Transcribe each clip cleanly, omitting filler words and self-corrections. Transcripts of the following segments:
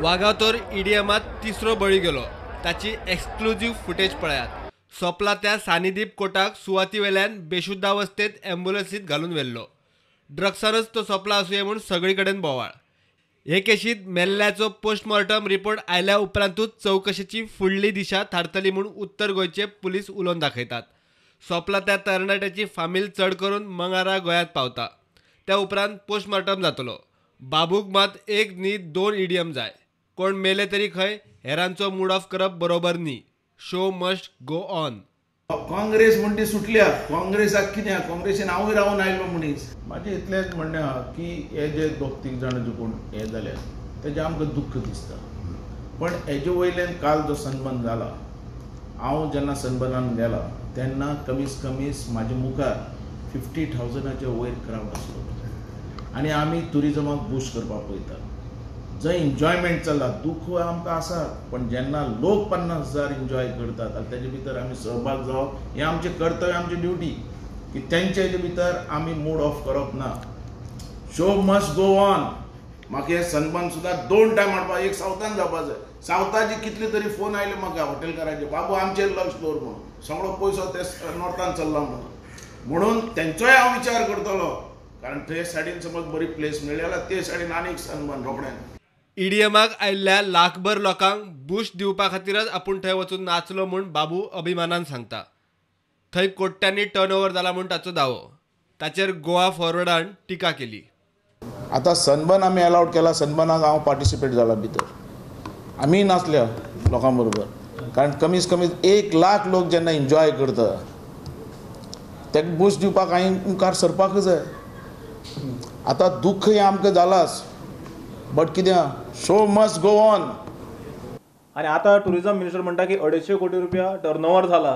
वागातोर ईडीएमात तिसरो बळी गेलो. ताची एक्सक्लुझिव्ह फुटेज पळयात. सोपला त्या सानिदीप कोटाक सुवाती वेल्यान बेशुद्धावस्थेत ॲम्ब्युलन्सीत घालून व्हेल्लो. ड्रग्सानच तो सोपला आसुये म्हूण सगळी कडेन बोवाळ. हे केशीत मेल्ल्याचो पोस्टमॉर्टम रिपोर्ट आयल्या उपरांतूच चवकशेची फुडली दिशा थारतली म्हूण उत्तर गोंयचे पुलीस उलोवन दाखयतात. सोपला त्या तरणाट्याची फामील चड करून मंगळारा गोंयांत पावता. त्या उपरांत पोस्टमॉर्टम जातलो. बाबूक मात एक न्ही दोन ईडीएम जाय. कोण मेले तरी खंय हेरांचो मूड ऑफ करप बरोबर न्ही. Show must go on. Congress म्हणटी सुटल्या. काँग्रेसाक कितें, काँग्रेसीन हांवूय रावन आयलो मनीस. म्हाजें इतलेंच म्हणणें आहा की हे जे दोग तीग जाण जे कोण हे जाले तेजें आमकां दुख्ख दिसता. पण हेजे वयल्यान काल जो सनबर्न जाला, हांव जेन्ना सनबर्नान गेला तेन्ना कमीच कमीच म्हाजे मुखार 50,000 वयर क्रावड आसलो. आनी आमी ट्युरिजमाक बूस्ट करपाक पळयतात. जंय एन्जॉयमेंट चल्ला, दुख्ख आमकां आसा, पण जेन्ना लोक 50,000 एन्जॉय करतात आनी तेजे भितर आमी सहभाग जावप हें आमचें कर्तव्य, आमची ड्युटी की तेंचे हेजे भितर आमी मूड ऑफ करप ना. Show must go on. म्हाका हे सनबर्न सुद्दां 2 टायम हाडपाक, एक सावथान जावपा जाय. सावथाचे कितले तरी फोन आयले म्हाका हॉटेलकारांचे, बाबू आमचेर लक्ष दवर म्हणून, सगळो पयसो ते नॉर्थान चल्ला म्हणून. म्हणून तेंचोय हांव विचार करतलो, कारण ते सायडीन समज बरी प्लेस मेळ्ळी जाल्यार ते सायडीन आनीक सनबर्न रोखडें. ईडीएमाक आयिल्ल्या लाखभर लोकांक बूस्ट दिवपा खातीरच आपूण थंय वचून नाचलो म्हूण बाबू अभिमानान सांगता. थंय कोट्यांनी टर्नओव्हर जाला म्हूण ताचो दावो. ताचेर गोवा फॉरवर्डान टिका केली. आतां सनबर्न आमी अलावड केला, सनबर्नाक हांव पार्टिसिपेट जाला भितर, आमी नाचल्या लोकां बरोबर. कारण कमीत कमी 1 लाख लोक जेन्ना एन्जॉय करता ताका बूस्ट दिवपाक हांवें मुखार सरपाकच जाय. आतां दुख्ख हें आमकां जालाच, बट कितें, शो मस्ट गो ऑन. आनी आतां टुरिजम मिनिस्टर म्हणटा की 250 कोटी रुपया टर्नओवर जाला.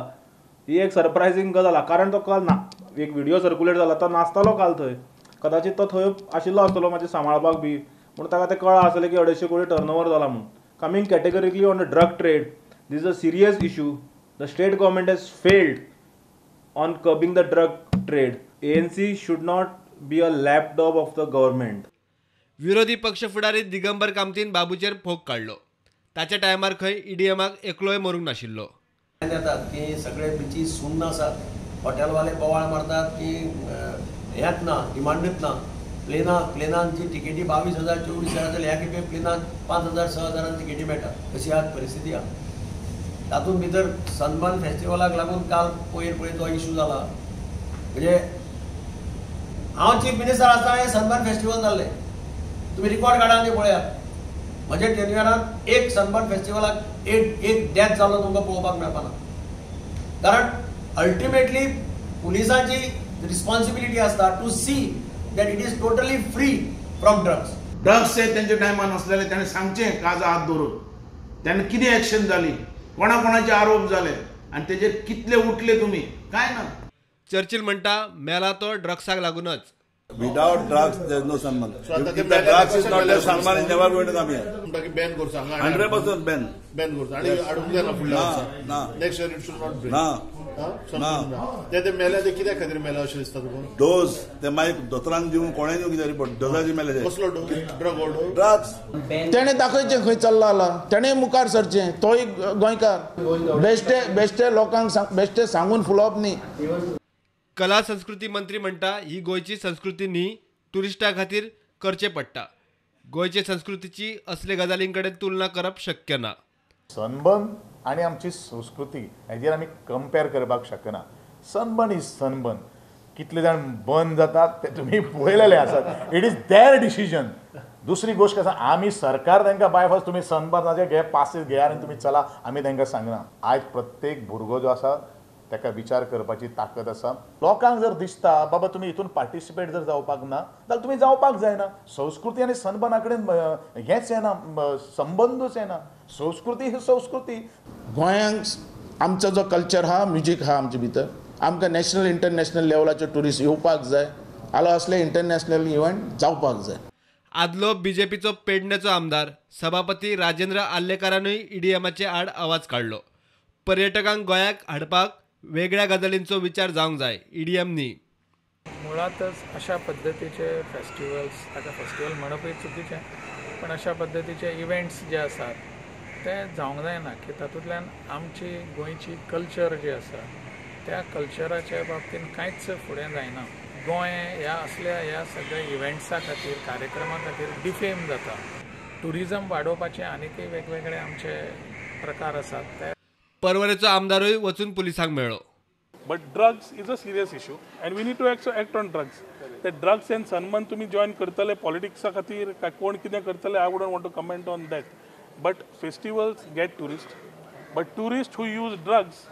ही एक सरप्रायझींग गजाल, कारण तो काल ना एक व्हिडिओ सर्क्युलेट जाला, तो नाचतालो काल थंय. कदाचित तो थंय आशिल्लो आसतलो मातशें सांबाळपाक बी, म्हूण ताका तें कळ्ळां आसलें की 250 कोटी टर्नओवर जाला म्हूण. Coming categorically on the drug trade, this is a serious issue. The state government has failed on curbing the drug trade. ANC should not be a lapdog of the government. विरोधी पक्ष फुडारी दिगंबर कामतीन बाबूचेर फोग काडलो. ताच्या टायमार खंय ईडीएमाक एकलोय मरूंक नाशिल्लो. येतात की सगळे बिची सुन्न आसात, हॉटेलवाले बोवाळ मारतात की हेंच ना, डिमांडूच ना. प्लेनांची तिकेटी 22,000 24,000 जाल्यार ह्या खेपे प्लेनान 5,000 6,000 तिकेटी मेळटा. अशी आज परिस्थिती आहा. तातूंत भितर सनबर्न फेस्टिवलाक लागून काल पयर पळय तो इशू जाला. म्हणजे हांव चीफ मिनिस्टर आसतना हें सनबर्न फेस्टिवल जाल्लें, तुमी रिकॉर्ड काडा आनी पळयात. म्हज्या टेन्युअरांत एक सनबर्न फेस्टिवलाक एक डेथ जालो तुमकां पळोवपाक मेळपाना. कारण अल्टिमेटली पुलिसांची रिस्पॉन्सिबिलिटी आसता to see that it is totally free from drugs. Drugs हे तेंच्या टायमान आसलेले ताणें सांगचें काजा हात धरून, तेन्ना कितें एक्शन जाली, कोणा कोणाचे आरोप जाले आनी तेजेर कितले उठले तुमी, कांय ना. चर्चिल म्हणटा मेला तो ड्रग्साक लागूनच. Without drugs, there is no sunburn. So if the drugs is not there, sunburn is never going to come here. Ban करचो, 100% ban. Ban करचो आनी हाडूंक जायना फुडल्या वर्सा. Next year it should not bring. ना. ना. ते मेल्या ते कित्या खातीर मेल्या अशें दिसता तुका? डोज ते मागीर दोतोरान दिवन कोणें दिवन कितें रिपोर्ट डोजाची मेले. कसलो डोज? Drug overdose? Drugs. तेणें दाखयचें खंय चल्ला जाला, तेणें मुखार सरचें. तो एक गोंयकार, बेश्टे बेश्टे लोकांक बेश्टे सांगून फुलोवप न्ही. कला संस्कृती मंत्री म्हणटा ही गोंयची संस्कृती न्ही, ट्युरिस्टां खातीर करचें पडटा. गोंयचे संस्कृतीची असले गजालीं कडेन तुलना करप शक्य ना. सनबर्न आनी आमची संस्कृती हेजेर आमी कंपेर करपाक शकना. Sunburn is sunburn. कितले जाण बर्न जातात ते तुमी पळयलेले आसात. It is their decision. दुसरी गोश्ट आसा, आमी सरकार तांकां बाय फर्स्ट तुमी सनबर्नाचे घे पासीस घेया आनी तुमी चला, आमी तांकां सांगना. आयज प्रत्येक भुरगो जो आसा ताका विचार करपाची ताकद आसा. लोकांक जर दिसता बाबा तुमी हितून पार्टिसिपेट जर जावपाक ना जाल्यार तुमी जावपाक जायना. संस्कृती आनी सनबर्ना कडेन हेंच येना, संबंदूच येना. संस्कृती ही संस्कृती. गोंयांक आमचो जो कल्चर आहा, म्युजीक आहा आमचे भितर, आमकां नॅशनल इंटरनॅशनल लेवलाचे ट्युरिस्ट येवपाक जाय. आलो असले इंटरनॅशनल इव्हेंट जावपाक जाय. आदलो बीजेपीचो पेडण्याचो आमदार सभापती राजेंद्र आर्लेकारानूय ईडीएमाचे आड आवाज काडलो. पर्यटकांक गोंयाक हाडपाक वेगळ्या गजालींचो विचार जावंक जाय, ईडीएम न्ही. मुळातच अशा पद्दतीचे फेस्टिवल्स, ताका फेस्टिवल म्हणपय चुकीचें, पण अशा पद्दतीचे इव्हेंट्स जे आसात ते जावंक जायना की तातूंतल्यान आमची गोंयची कल्चर जी आसा त्या कल्चराच्या बाबतीन कांयच फुडें जायना. गोंय ह्या असल्या ह्या सगळ्या इव्हेंट्सा खातीर, कार्यक्रमा खातीर डिफेम जाता. ट्युरिजम वाडोवपाचे आनीकय वेगवेगळे आमचे प्रकार आसात. ते पर्वरेचो आमदारूय वचून पुलिसांक मेळ्ळो. But drugs is a serious issue and we need to act on drugs. ते ड्रग्स एंड सनबर्न तुमी जॉयन करतले पॉलिटिक्सा खातीर काय कोण कितें करतले, I wouldn't want to comment on that. But festivals get tourist, but tourist who use drugs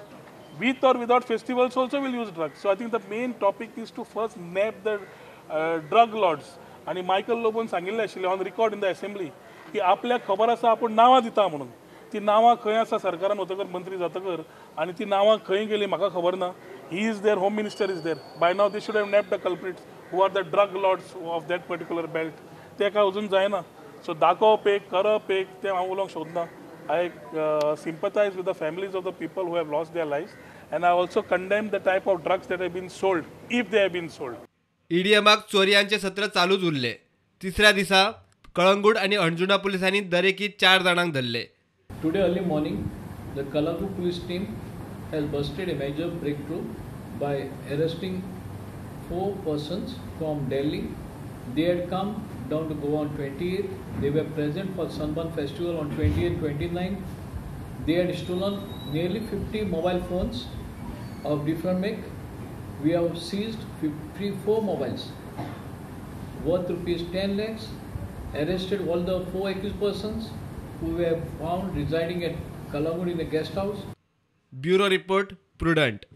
with or without festivals also will use drugs. So I think the main topic is to first nab the drug lords. आनी Michael लोबोन सांगिल्लें आशिल्लें on record in the assembly की आपल्याक खबर आसा आपूण नांवां दिता म्हणून, ती नांवां खंय आसा सरकारान वतकर मंत्री जातकर आनी ती नांवां खंय गेली म्हाका खबर ना. He is there, home minister is there, by now they should have nabbed the culprits who are the drug lords of that particular belt. ते काय अजून जायना. सो दाखोवप एक, करप एक, तें हांव उलोवंक सोदना. I sympathize with the families of the people who have lost their lives and I also condemn the type of drugs that have been sold, if they have been sold. ईडीएमाक चोरयांचे सत्र चालूच उरले. तिसऱ्या दिसा कळंगूट आनी अंजुणा पुलिसांनी दरेकी 4 जाणांक धरले. Today early morning, the Calangute police team has busted a major breakthrough by arresting 4 persons from Delhi. They had come down to Goa on 28th. They were present for Sunburn Festival on 28th, 29th. They had stolen nearly 50 mobile phones of different make. We have seized 54 mobiles worth rupees 10 lakhs. Arrested all the 4 accused persons who were found residing at Calangute in a guest house. Bureau Report, Prudent.